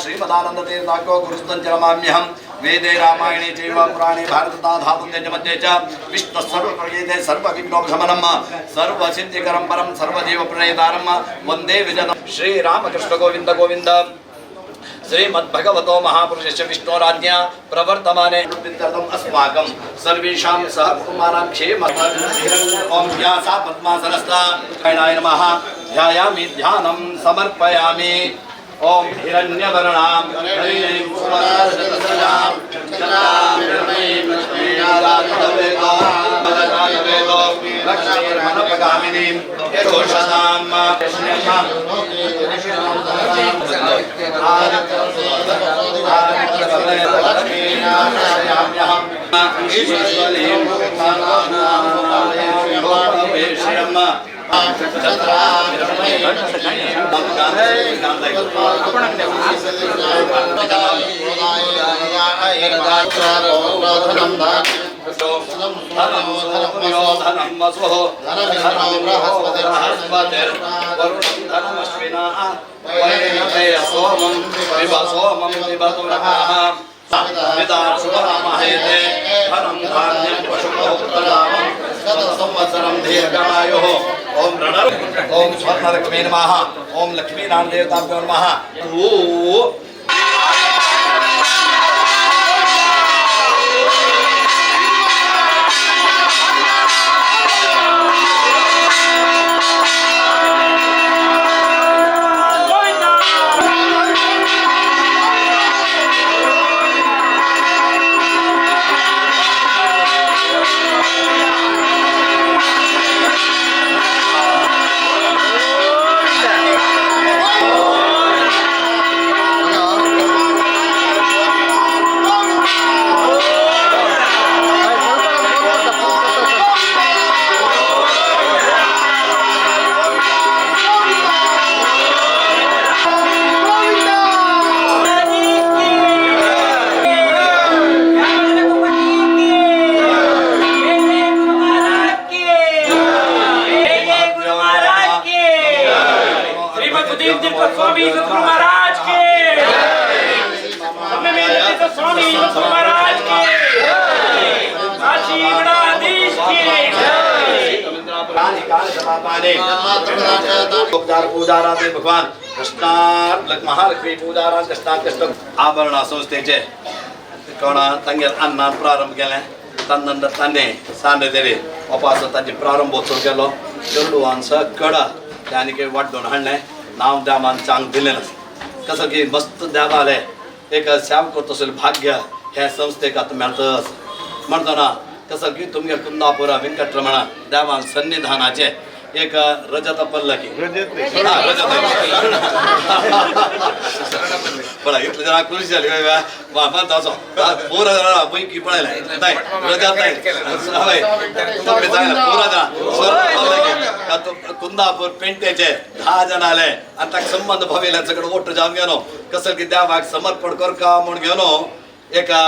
श्रीमदानंद तीर्थाख्यो गुरुस्तञ्चरमाम्यहं वेदे रामायणे चैव पुराणे भारतताधातुं मध्ये च विष्णु सर्वप्रगीते सर्वविघ्नोपशमनं सर्वसिद्धिकरं परं सर्वजीवप्रणेतारं वन्दे विजनं श्रीरामकृष्ण गोविंद गोविंद। श्रीमद्भगवतो महापुरुषस्य विष्णोराज्ञा प्रवर्तमाने अस्माकं सर्वेषां सह कुटुम्बानां क्षेम। ओम व्यासा पद्मासनस्था नमः। ध्यायामि ध्यानं समर्पयामि। ओम हिरण्यवर्णां लक्ष्मीर्मनपगामिनीं यशोषां ओम रणर ओम स्वर्णलक्ष्मी नमः। ओम लक्ष्मीनारायण देवताभ्यो नमः। पूजाराधे भगवान कृष्णा महालक्ष्मी पूजारा कृष्णा कृष्ण आभरण संस्थेचे कोणा तांगेर अन्नान प्रारंभ केलें तन्नंतर तांणे सांडे तरी उपास तांचे प्रारंभोत्सव केलो। चेडवान सगळा आनी वाड्डून हाडलें नांव देवान चांग दिलें ना कसं की मस्त देवालें एक सेवा करतो भाग्य हे संस्थेक आतां मेळटा म्हणटना कसं की तुमगे कुंदापुरा वेंकटरमण देवान सन्निधानाचे एक रजत पल्लकी रजत पळय इतले जाणां खुश जाली म्हणटा पुरा जाणां पैकी पळयलें नाही रजत नाही तुमी सांगलें पुरा जाणां स्वर्ण पल्लकी कुंदापूर पेंटेचे 10 जाण आले आनी ताका संबंद भविल्ले सगळें ओट्ट जावन घेवन कसं की देवाक समर्पण करका म्हूण घेवन एका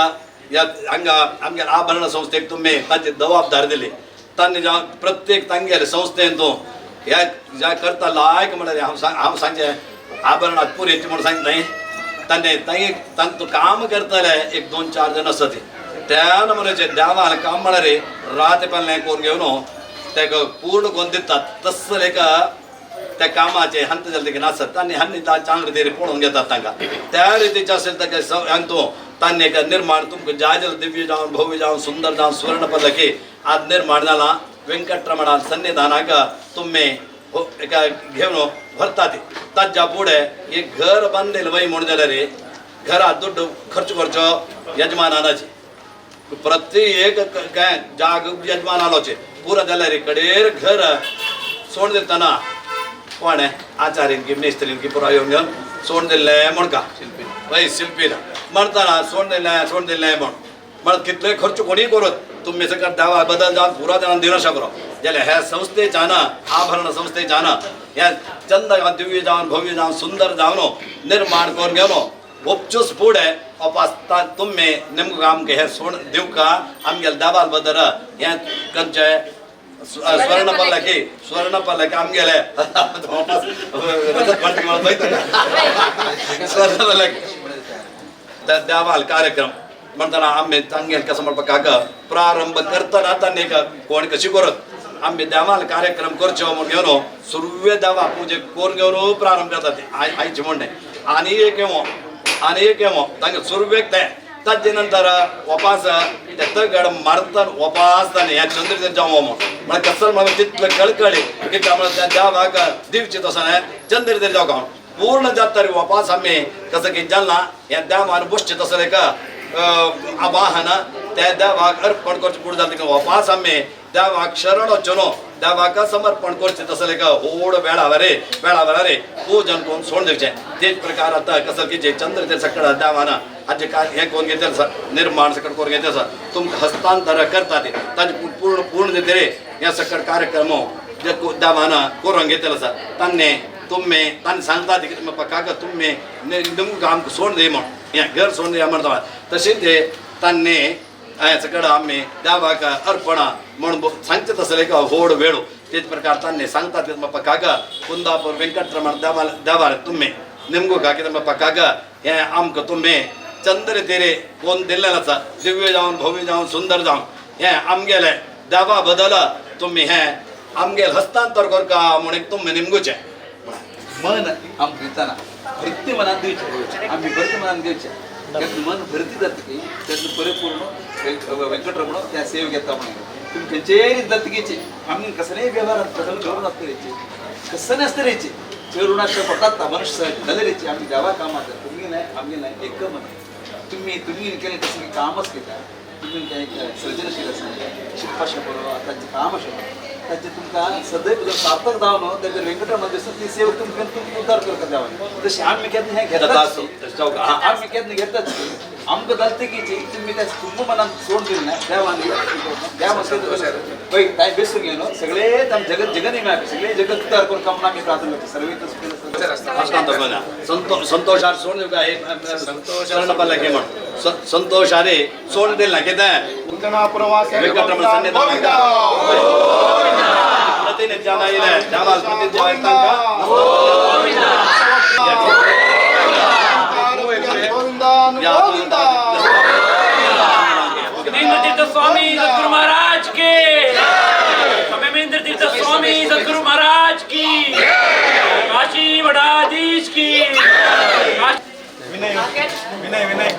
ह्या हांगा आमगे आभरण संस्थेक तुमी तांची जबाबदारी दिली। तांणी जावन प्रत्येक तांगेले संस्थेन तूं ह्या ज्या करता लायक म्हळ्यार हांव सांगचें आभरणात पुरेची म्हूण सांगता न्ही तांणे तांकां काम करतले एक 2-4 जाण आसा ती त्या नमुन्याचे देवान काम म्हळ्यार रात पेल्लें करून घेवन ताका पूर्ण करून दितात तसले एका त्या कामाचे हंत जाले की नासत तांणी हांणी चांगले तरी पळोवन घेतात तांकां त्या रितीचे असेल ताका हांतू तांणी एक निर्माण तुमकां जाय जाल्यार दिव्य जावन भव्य जावन सुंदर जावन सुवर्ण पल्लकी आज निर्माण जाला वेंकटरमणा सन्निधानाक तुमी एका घेवन व्हरतात। ताज्या फुडें एक घर बांदलें वय म्हूण जाल्यार घरात दुड्ड खर्च करचो यजमानाची प्रत्येक काय जाग यजमानालोचे पुरो जाल्यार कडेर घर सोड दितना कोण आचार्यन की मिस्त्रीन की पुरो येवन घेवन सोड दिल्लें म्हण का वय शिल्पीन म्हणतना सोड दिल्लें म्हण म्हण कितले खर्च कोणीय करत तुमी सगळं दावा बदल जावन पुरा जाणां दिवं शकलो जाल्यार ह्या संस्थेच्यान आभरण संस्थेच्यान ह्या चंद दिव्य जावन भव्य जावन सुंदर जावन निर्माण करून घेवन वपचूच फुडें अपास तुमी नेमकं आमकां हें सोड दिवका आमगेले दाबाल बदल हें खंयचें स्वर्ण पल्लकी स्वर्ण पल्लकी आमगेले स्वर्ण पल्लकी देवाल कार्यक्रम म्हणताना आम्ही तांगेल कसं म्हणपाक प्रारंभ करतना तांणी कोण कशी करत आम्ही देवाल कार्यक्रम करचो म्हणून घेवन सुर्वे देवा पूजे करून घेवन प्रारंभ करतात आयचे म्हणणें. आनी एक येवो आनी एक येवो तांगे सुर्वेक ते ताजे नंतर वपास ते तगड मारतना वपास ताणें ह्या चंद्र जावं म्हण म्हळ्यार कसं म्हळ्यार तितले कळकळी की काय म्हळ्यार त्या देवाक दिवचे तसो न्हय चंद्र जावं पूर्ण जात तरी वपास आमी कसं की जालना ह्या देवान बसचें तसो एक आवाहन त्या देवाक अर्पण करचें पूर्ण जालें वपास आमी देवाक शरण वचचो न्हू देवाक समर्पण करचें तसो एक व्हड वेळावरे वेळावेळारे पूजन करून सोडून दिवचें. तेच प्रकार आतां कसं की जे चंद्र ते सकळ देवान हाजे काय हें करून घेतलें आसा निर्माण सकळ करून घेतलें आसा तुमकां हस्तांतर करता ते तांचे पूर्ण पूर्ण दितरे हे सकळ कार्यक्रम जे देवान करून घेतलें आसा तांणे तुमी तांणी सांगता की काका तुमी तुमकां आमकां सोडून दी म्हण हें घर सोडून दिया म्हणटा तशें ते तांणी सकळ आमी देवाक अर्पण म्हण सांगचे तसलें एक व्हड वेळो. तेच प्रकार तांणी सांगतात की बाप्पा काका कुंदापूर वेंकटरमण देवा देवार तुमी निमगो का कितें बाप्पा काका हें आमकां तुमी चंद्र तेरे कोण दिल्लें आसा दिव्य जावन भव्य जावन सुंदर जावन हें आमगेलें देवा बदल तुमी हें आमगेलें हस्तांतर करका म्हूण एक तुमी निमगुचें मन आमकां दितना भरती मनान दिवचें आमी भरती मनान दिवचें तेन्ना मन भरती जातकी तेन्ना परिपूर्ण वेंकटरमण त्या सेव घेता म्हणून तुमी खंयचेय जातकीचे आमी कसलेय व्यवहार कसलो घेवन आसतलेचे कसले आसतलेचे चरुणाश्र पटात मनुष्य सहज जालेचे आमी देवा कामात तुमी नाही आमी नाही एक मन तुम्ही तुम्ही केलें तसलें कामच घेता तुमी काय सृजनशील आसा शिकपा बरो तांचें काम आशिल्लें ताचें तुमकां सदैव सार्थक जावन न्हू ताचेर वेंकटरमण दिसता ती सेवा तुमकां तुमकां उद्धार करता देवान तशें आमी केन्ना हें घेताच आमी केन्ना घेताच आमकां जालतकीची तुमी त्या तुमकां मनान सोडून दिलें ना देवान देवा पळय तांय बेसून घेवन सगळे आम जगत जगन सगळे जगत उद्धार करून म्हणून आमी प्रार्थना करता सर्वे संतोषार सोडून दिवका शरण म्हण संतोषारे सोडून दिलें ना कितें वेंकटरमण सन्निधान प्रतिनिध्यान तीर्थ स्वामी सद्गुरु महाराज के इंद्र तीर्थ स्वामी सद्गुरु महाराज की काशी मठाधीश की.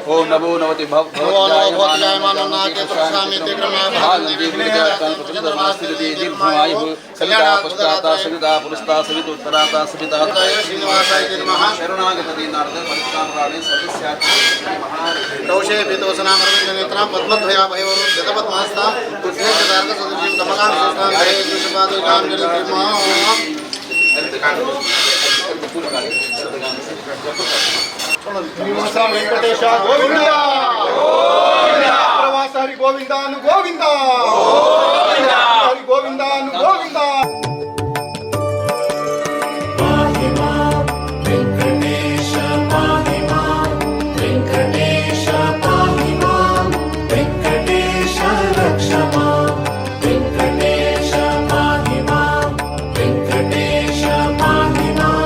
ओम नमो नवति वेंकटेश गोविंदा प्रवास हरी गोविंदानु गोविंदा हरी गोविंदानु गोविंदा. वेंकटेश पाहि मां वेंकटेश पाहि मां वेंकटेश रक्ष मां वेंकटेश पाहि मां वेंकटेश पाहि मां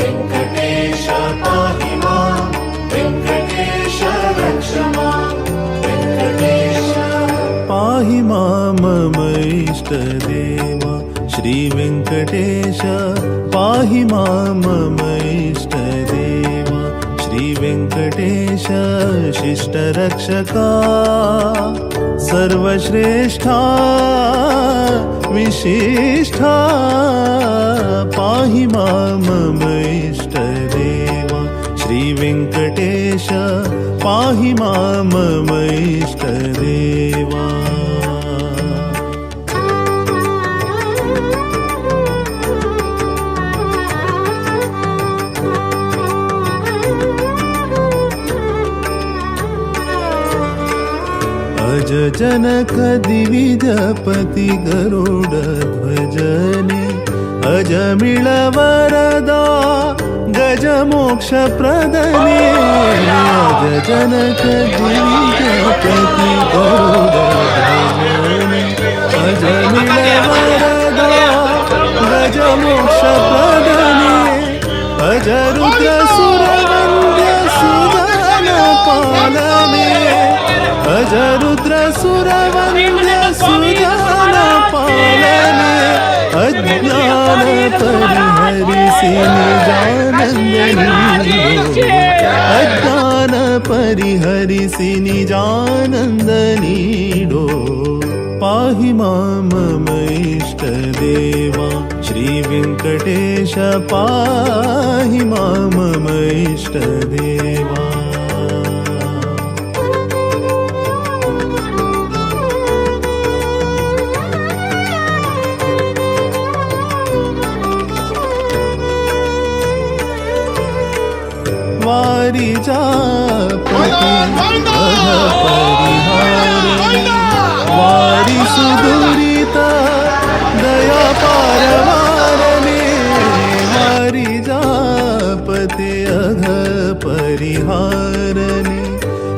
वेंकटेश पाहि मां वेंकटेश रक्ष मां वेंकटेश पाहि मां मम इष्टदेवा श्री वेंकटेश पाहि मां मम इष्टदेवा श्री वेंकटेश शिष्टरक्षका सर्वश्रेष्ठा विशिष्ठा पाहि मां मम इष्टदेवा श्री वेंकटेश पाहि मां मम इष्टदेवा. अज जनक दिविजपति गरुड ध्वजने अजमिळ वरदा गज मोक्ष प्रदने. अज जनक दिविजपति गरुड ध्वजने अजमिळ वरदा गज मोक्ष प्रदने. अज रुद्र सुरवंद्य सुदन पावने. ಅಜರುದ್ರ ಸುರವಂದ್ಯ ಸುಜನ ಪಾಲನೆ ಅಜ್ಞಾನ ಪರಿಹರಿಸಿ ನಿಜಾನಂದ ನೀಡೋ ಅಜ್ಞಾನ ಪರಿಹರಿಸಿ ನಿಜಾನಂದ ನೀಡೋ ಪಾಹಿ ಮಾಂ ಮಮ ಇಷ್ಟ ದೇವಾ ಶ್ರೀ ವೆಂಕಟೇಶ ಪಾಹಿ ಮಾಂ ಮಮ ಇಷ್ಟ ದೇವಾ. ವಾರಿಜಾಪತಿ ಪರಿಹಾರಿಣಿ ವಾರಿಸು ದುರಿತ ದಯಾ ಪಾರವಾರನೆ ವಾರಿಜಾಪತಿ ಅಘ ಪರಿಹಾರನೆ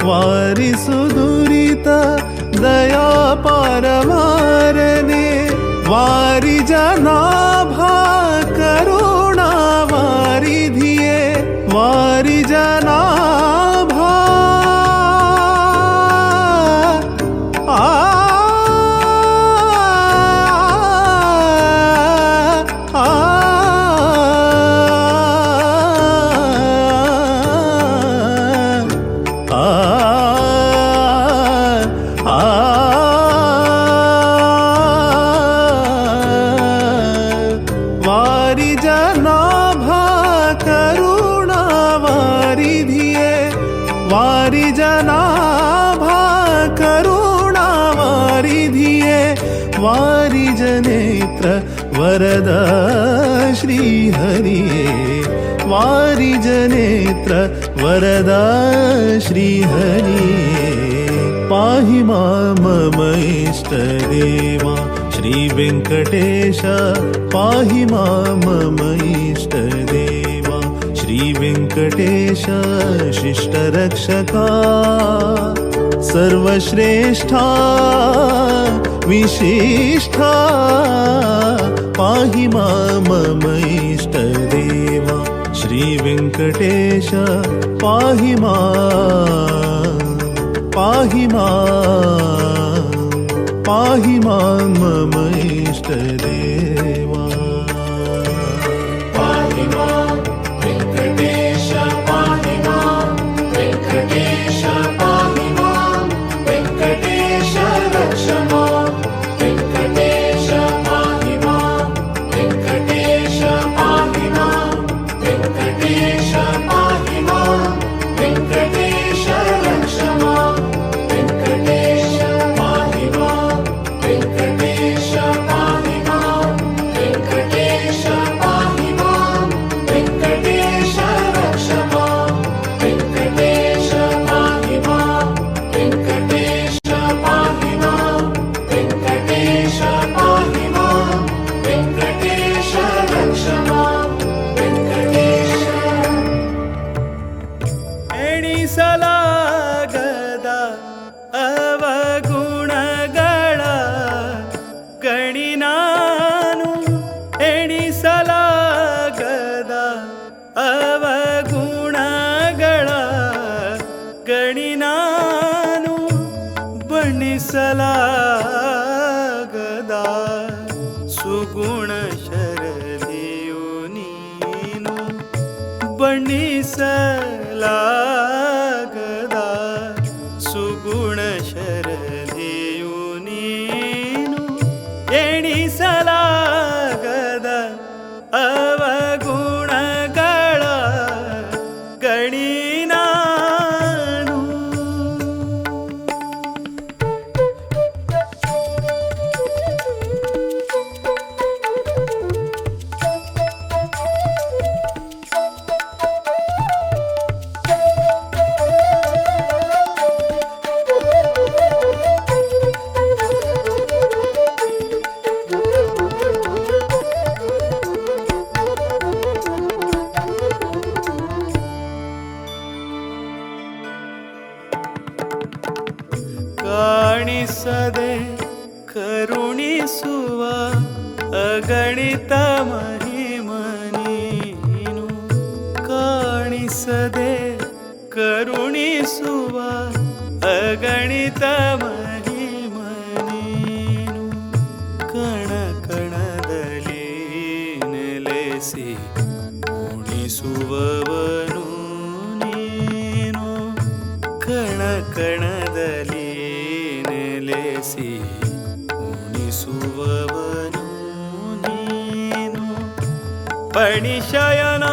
ವಾರಿಸು ದುರಿತ ದಯಾ ಪಾರವಾರನೆ ವಾರಿಜನಾಭಾ ಕರುಣಾ ವಾರಿಧಿಯೇ ವಾರಿಜನಾಭಾ ಆ ಆ ಆ ವಾರಿಜನಾಭಾ ಕರುಣಾ ವಾರಿಧಿಯೇ ವಾರಿಜನಾಭಾ ಕರುಣಾ ವಾರಿಧಿಯೇ ವಾರಿಜನೇತ್ರ ವರದ ಶ್ರೀಹರಿಯೇ ವಾರಿಜನೇತ್ರ ವರದ ಶ್ರೀಹರಿಯೇ ಪಾಹಿ ಮಾಂ ಮಮ ಇಷ್ಟ ದೇವಾ ಶ್ರೀ ವೆಂಕಟೇಶ ಪಾಹಿ ಮಾಂ ಮಮ ಇಷ್ಟ ದೇವಾ ಶ್ರೀ ವೆಂಕಟೇಶ ಶಿಷ್ಟ ರಕ್ಷಕ ಸರ್ವಶ್ರೇಷ್ಠ ವಿಶಿಷ್ಟ ಪಾಹಿ ಮಾಂ ಮಮ ಇಷ್ಟ ದೇವಾ ಶ್ರೀ ವೆಂಕಟೇಶ ಪಾಹಿ ಮಾಂ ಪಾಹಿ ಮಾಂ ಪಾಹಿ ಮಾಂ ಮಮ ಇಷ್ಟ ದೇವಾ. पाहि मां वेङ्कटेश पाहि मां वेङ्कटेश पाहि मां वेङ्कटेश रक्ष मां वेङ्कटेश पाहि मां वेङ्कटेश पाहि मां वेङ्कटेश पाहि मां वेङ्कटेश रक्ष मां वेङ्कटेश पाहि मां वेङ्कटेश पाहि मां वेङ्कटेश पाहि मां वेङ्कटेश रक्ष मां वेङ्कटेश पाहि मां वेङ्कटेश पाहि मां वेङ्कटेश पाहि मां वेङ्कटेश रक्ष मां वेङ्कटेश. ಎಣಿಸಲಾಗದ ಅವಗುಣಗಳ ಗಣಿ ನಾನು ಎಣಿಸಲಾಗದ ಅವಗುಣಗಳ ಗಣಿ ನಾನು ಬಣ್ಣಿಸಲಾಗದ ಸುಗುಣ ಶರದಿಯು ನೀನು ಬಣ್ಣಿಸಲಾಗದ ಸುಗುಣ ಶರದಿಯು ನೀನು ಎಣಿಸಲಾಗದ ಅವಗುಣಗಳ ಗಣಿ ನಾನು. ಕಾಣಿಸದೆ ಕರುಣಿಸುವ ಅಗಣಿತ ಮಹಿಮ ನೀನು ಕಾಣಿಸದೆ ಕರುಣಿಸುವ ಅಗಣಿತ ಮಹಿಮ ನೀನು ಕಣ ಕಣದಲ್ಲಿ ನೆಲೆಸಿ ಉಣಿಸುವವನು ನೀನು ಕಣ ಕಣದಲ್ಲಿ ನೆಲೆಸಿ ಉಣಿಸುವವನು ನೀನು ಪಣಿಶಯನ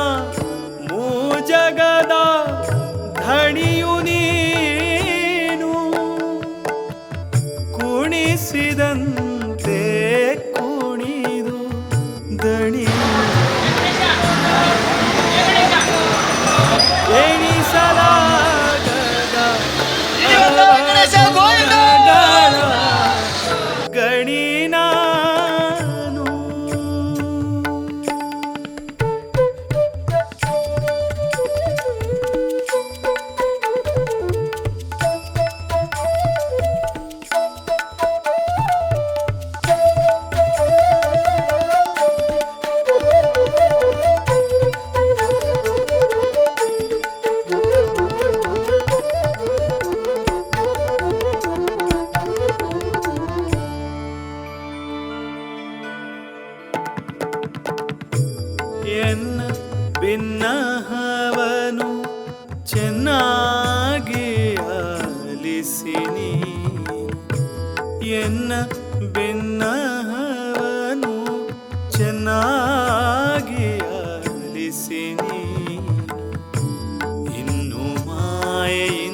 ಮೂಜಗದ ಧಣಿಯು ನೀನು ಕುಣಿಸಿದಂತೆ ಕುಣಿದು ದಣಿ ಎಣಿಸಲಾಗದ ಗಣಿ ನಾನು. ಎನ್ನ ಭಿನ್ನಹವನು ಚೆನ್ನಾಗಿ ಆಲಿಸಿ ನೀನು ಎನ್ನ ಭಿನ್ನಹವನು ಚೆನ್ನಾಗಿ ಆಲಿಸಿ ನೀನು ಇನ್ನು ಮಾಯೆಯಿಂದಲೇ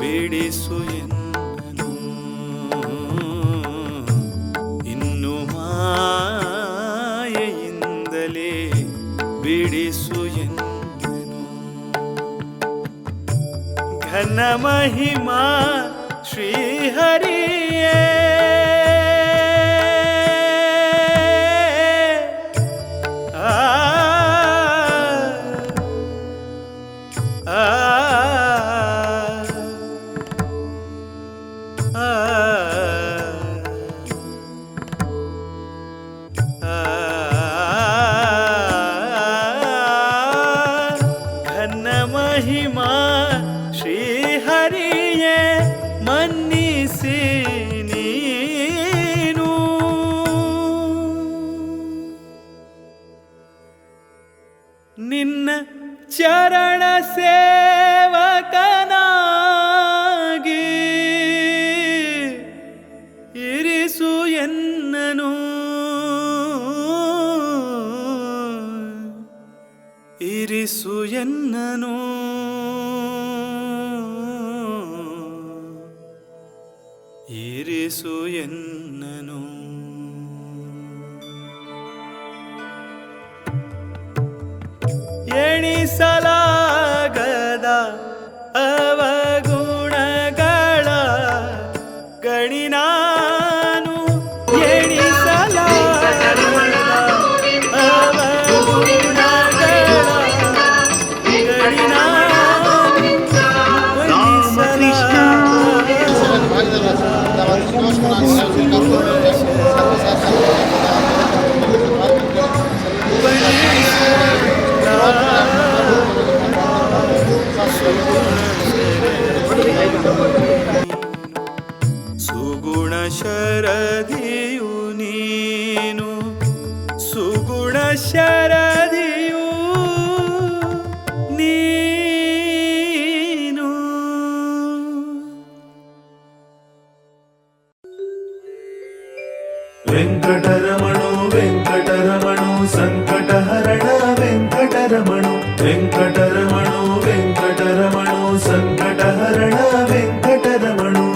ಬಿಡಿಸು ಎನ್ನನು ಇನ್ನು ಮಾಯೆಯಿಂದಲೇ ಬಿಡಿಸು ಎನ್ನನು. ಘನ ಮಹಿಮಾ ಶ್ರೀಹರಿಯೇ ಆ ಆ ಆ ಘನ ಮಹಿಮಾ ಶ್ರೀಹರಿಯೇ ಮನ್ನಿಸಿ ನೀನು ನಿನ್ನ ಚರಣ ಸೇವಕನಾಗಿ ಇರಿಸು ಎನ್ನನು ಇರಿಸು ಎನ್ನನು ಇರಿಸು ಎನ್ನನು. ಎಣಿಸಲಾಗದ ಅವಗುಣಗಳ ಗಣಿನಾನು ಎಣಿಸಲಾಗದ ಅವಗುಣಗಳ ಗಣಿನಾನು ಸುಗುಣ ಶರದಿಯು ನೀನು ಸುಗುಣ ಶರದಿಯು ನೀನು. ವೆಂಕಟರಮಣೋ ವೆಂಕಟರಮಣೋ ಸಂಕಟಹರಣ ವೆಂಕಟರಮಣೋ ವೆಂಕಟರಮಣೋ ವೆಂಕಟರಮಣೋ ಸಂಕಟಹರಣ ವೆಂಕಟರಮಣೋ.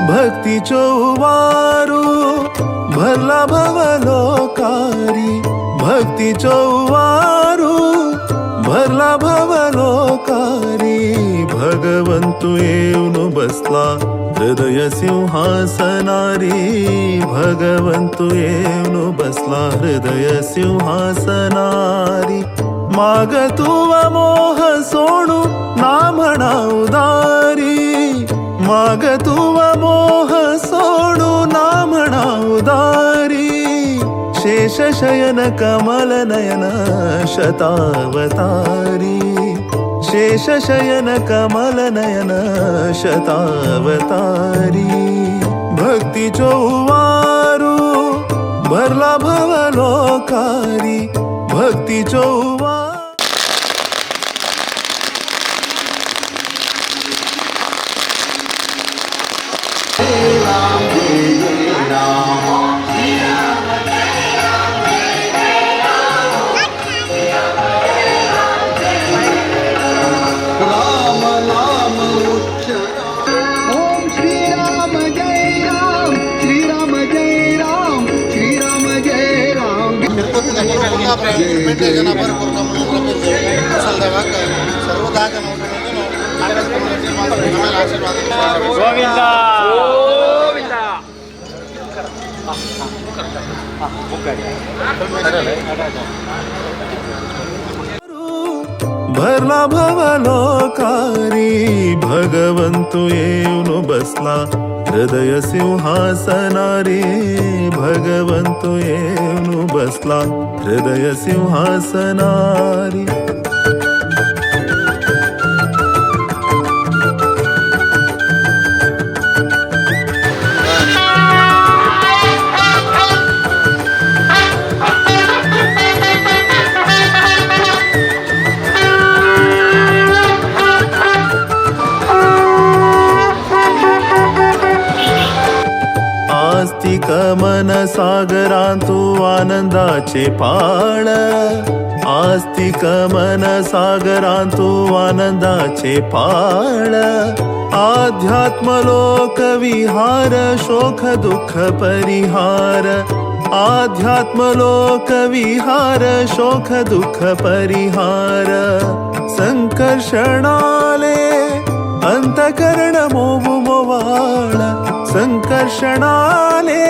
भक्ती चौवारू भरला भवलोकारी भक्ती चौवारू भरला भवलोकारी भगवंतु येऊन बसला हृदय सिंहासनारी भगवंतु येऊन बसला हृदय सिंहासनारी माग तुव मोह सोडू ना म्हणा उदारी माग तुव मोह सोडू शेषशयन कमलनयन शतावतारी शेषशयन कमलनयन शतावतारी भक्तीचो वारू भरला भवलोकारी भक्तीचो वारू ओम श्री राम जय राम, श्री राम जय राम, श्री राम जय राम. तिरुपति जन आशीर्वाद. भरला भवलोकारी भगवंतु येऊन बसला हृदय सिंहासनारी भगवंतु येऊन बसला हृदय सिंहासनारी. आस्तिक मन सागरांतु आनंदाचे पाळ आस्तिक मन सागरांतु आनंदाचे पाळ आध्यात्म लोक विहार शोक दुःख परिहार आध्यात्म लोक विहार शोक दुःख परिहार संकर्षणाले अंतकरण मोमु मोवाळ संकर्षणाले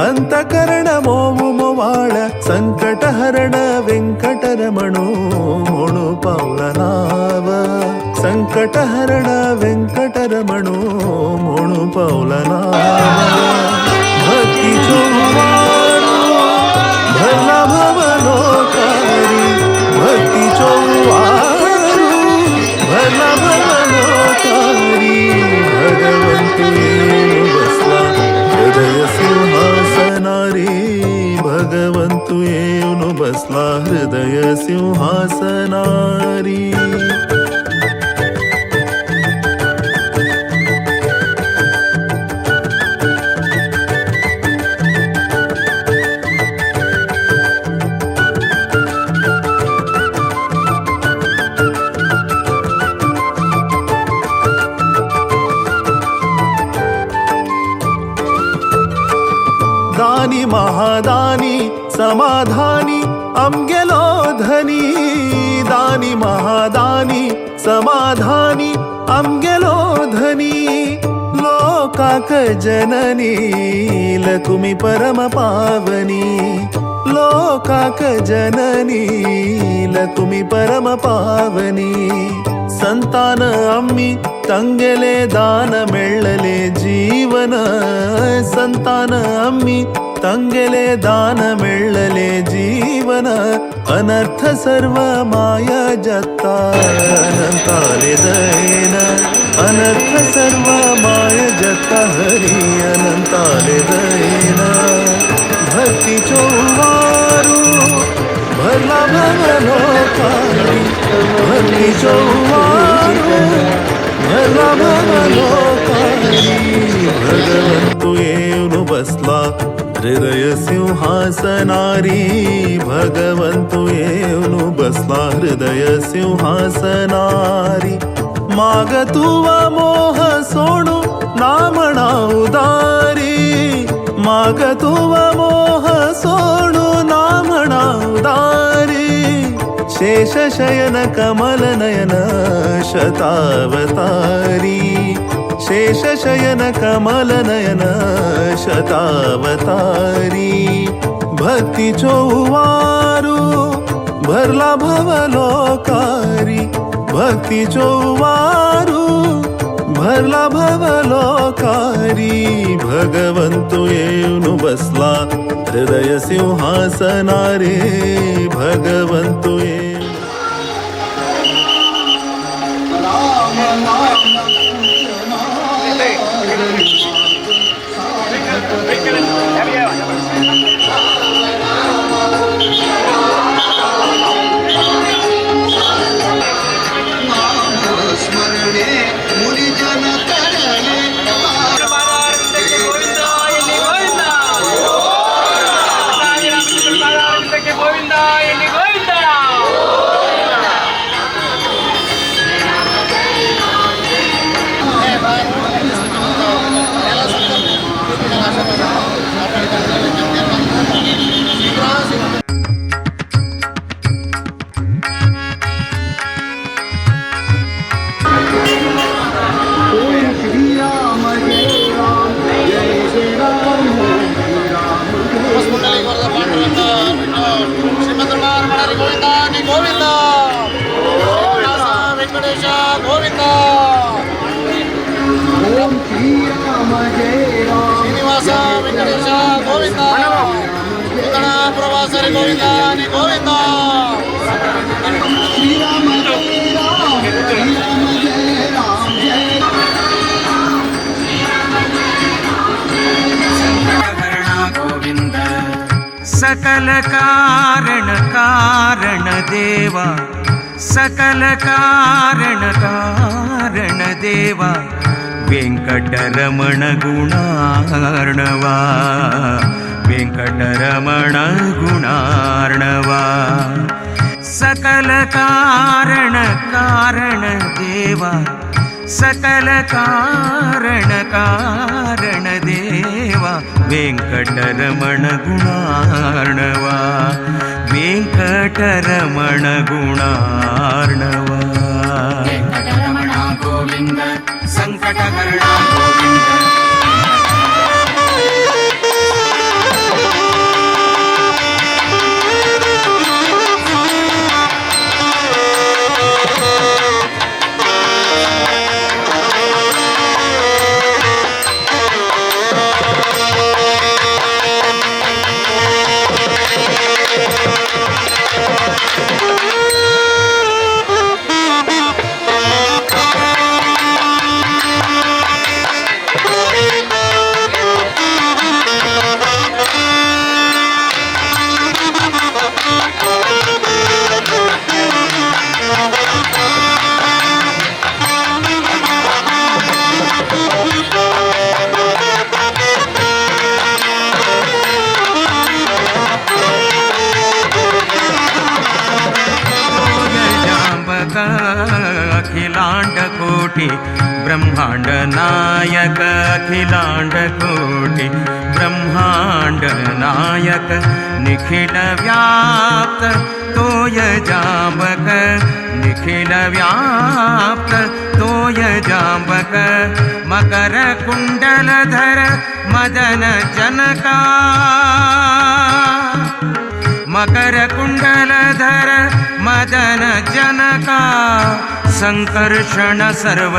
अंतकरण मोमु मोवाळ संकटहरण वेंकटरमणो म्हणू पावला नाव संकटहरण वेंकटरमणो म्हणू पावला नाव भक्तीचो वारो भरला भवलोकारी भक्तीचो वारू भरला भवलोकारी भगवंतु येऊन बसला हृदय सिंहासनारी भगवंतु येऊन बसला हृदय सिंहासनारी. दानी महादानी समाधानी आमगेलो धनी दानी महादानी समाधानी आमगेलो धनी लोकाक जननी लकुमी परम पावनी लोकाक जननी लकुमी परम पावनी संतान आम्ही तंगेले दान मेळले जीवन संतान आम्ही तंगेले दान मेळले जीवन अनर्थ सर्व माया जत्ता अनंताले दयेन अनर्थ सर्व माया जत्ता हरी अनंताले दयेन भक्तीचो वारू भरला भवलोकारी भक्तीचो वारू भरला भवलोकारी भगवंतु येऊन बसला हृदय सिंहासनारी भगवंतु येऊन बसला हृदय सिंहासनारी माग तुवा मोह सोडू नामणा उदारी माग तुवा मोह सोडू नामणा उदारी शेषशयन कमलनयन शतावतारी शेषशयन कमलनयन शतावतारी भक्तीचो वारू भरला भवलोकारी भक्तीचो वारू भरला भरला भवलोकारी भगवंतु येऊन बसला हृदय सिंहासनारे भगवंतु येऊन स्मरणे मुनिजन तरले ओम श्री राम जय राम जय जय राम ओम श्री राम ಗೋವಿಂದ ವೆಂಕಟೇಶ ಗೋವಿಂದ ओम श्री राम जय राम ಶ್ರೀನಿವಾಸ ವೆಂಕಟೇಶ ಗೋವಿಂದ ಪ್ರವಾಸರಿ ಗೋವಿಂದ ಗೋವಿಂದ श्री राम जय राम श्री राम जय राम जय सकल कारण कारण देवा सकल कारण कारण देवा वेंकटरमण गुणार्णवा वेंकटरमण गुणार्णवा सकल कारण कारण देवा सकल कारण कारण देवा वेंकटरमण गुणार्णवा वेंकटरमण गुणार्णवा वेंकटरमण गोविंद संकटहरण गोविंद. जांबक अखिलांड कोटि ब्रह्मांड नायक अखिलांड कोटि ब्रह्मांड नायक निखिल व्याप्त तोय जांबक निखिल व्याप्त तोय जांबक मकर कुंडलधर मदन जनका मकर कुंडलधर मदन जनका संकर्षण सर्व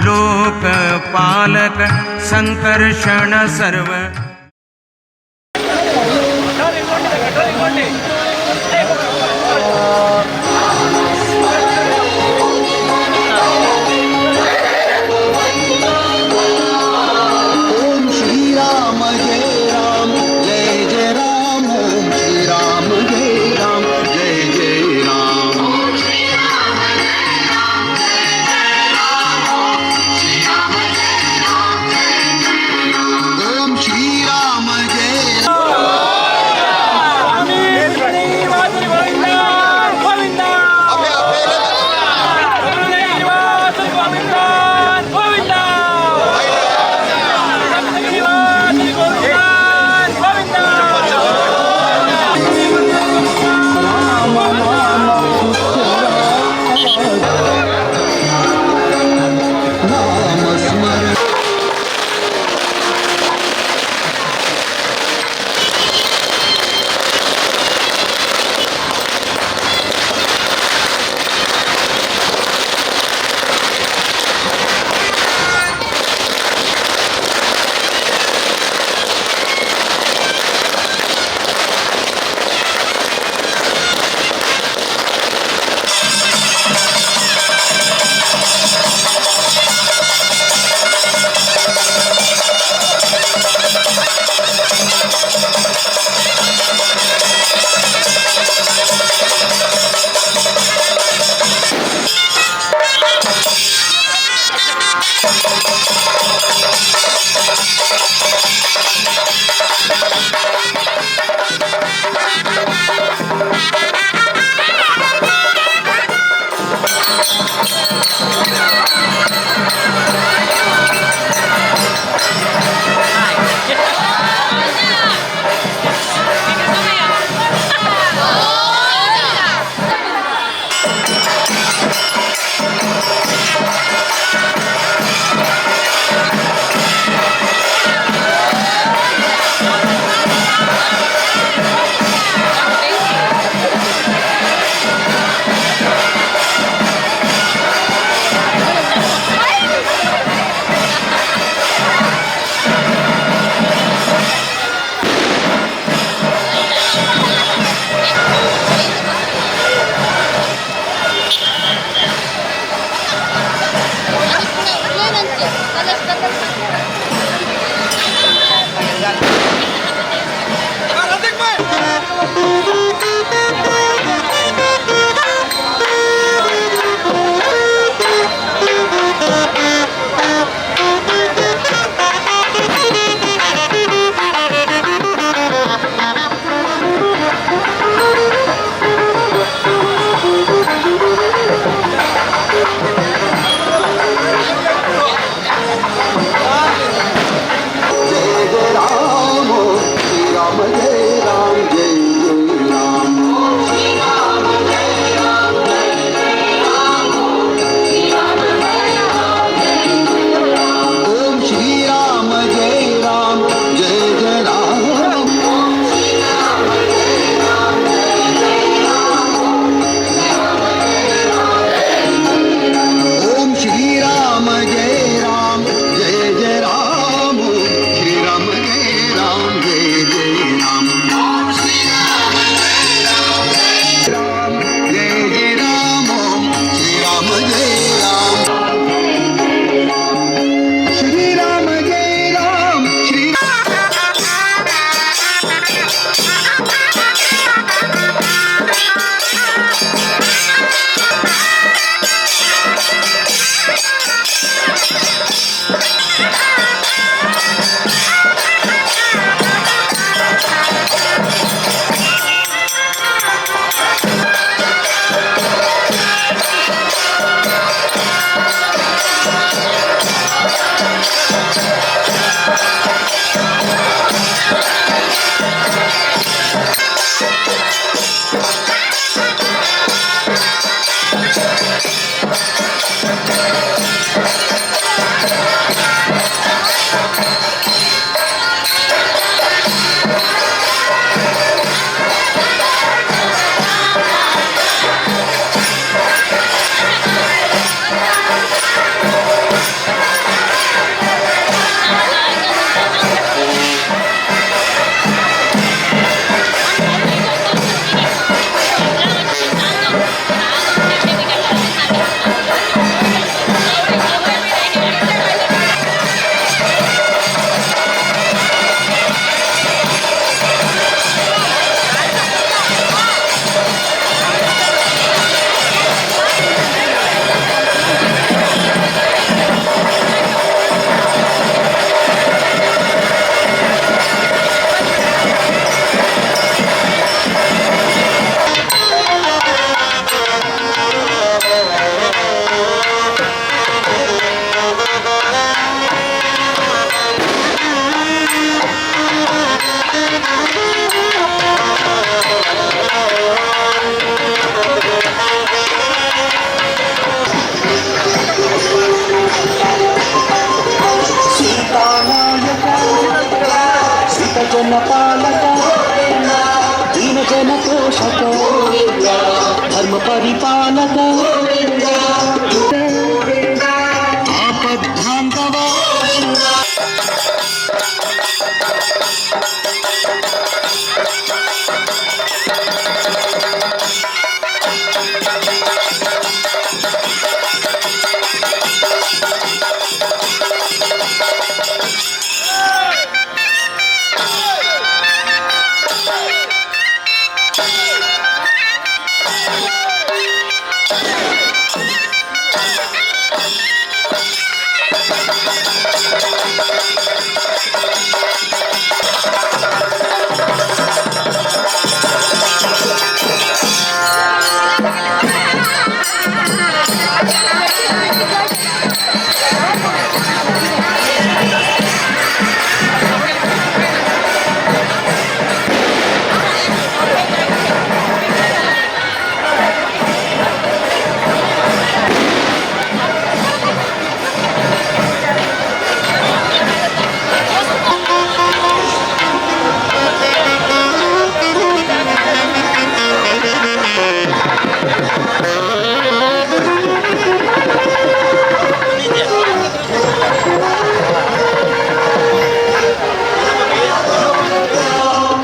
लोकपालक संकर्षण सर्व. ओम श्री राम जय राम जय जय राम ओम श्री राम जय राम जय जय राम. ओम श्री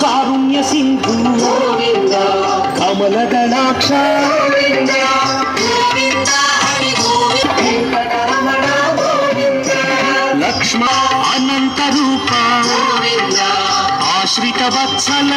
ಕಾರುಣ್ಯ ಸಿಂಧು ಕಮಲದಳಾಕ್ಷ ಲಕ್ಷ್ಮ ಅನಂತ ರೂಪ ಆಶ್ರಿತ ವತ್ಸಲ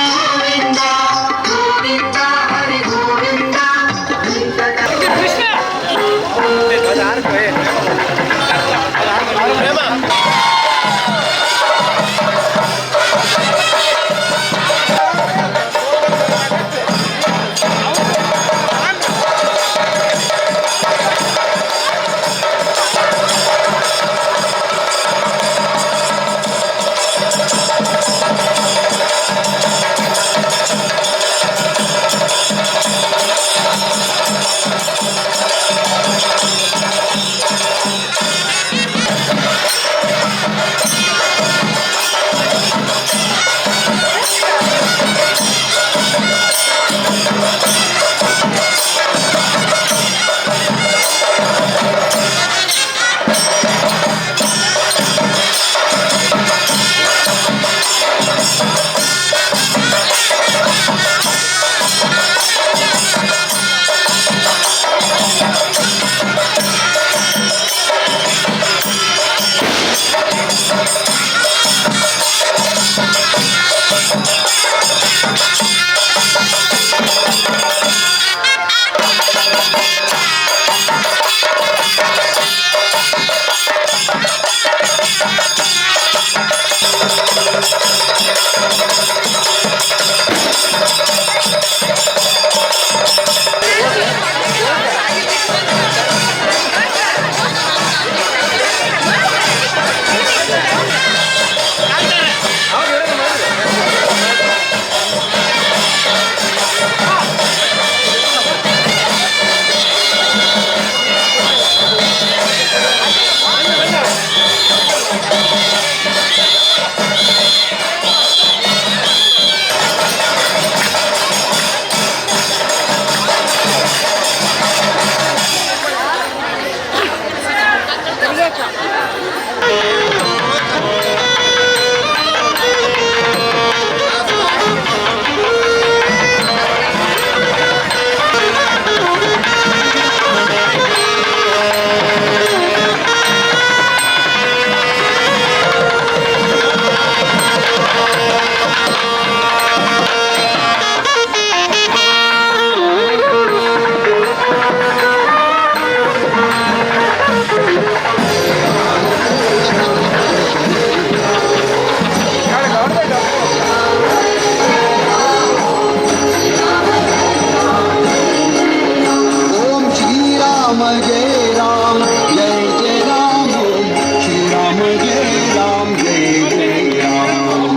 ओम श्री राम जय राम जय जय राम ओम श्री राम जय राम जय जय राम।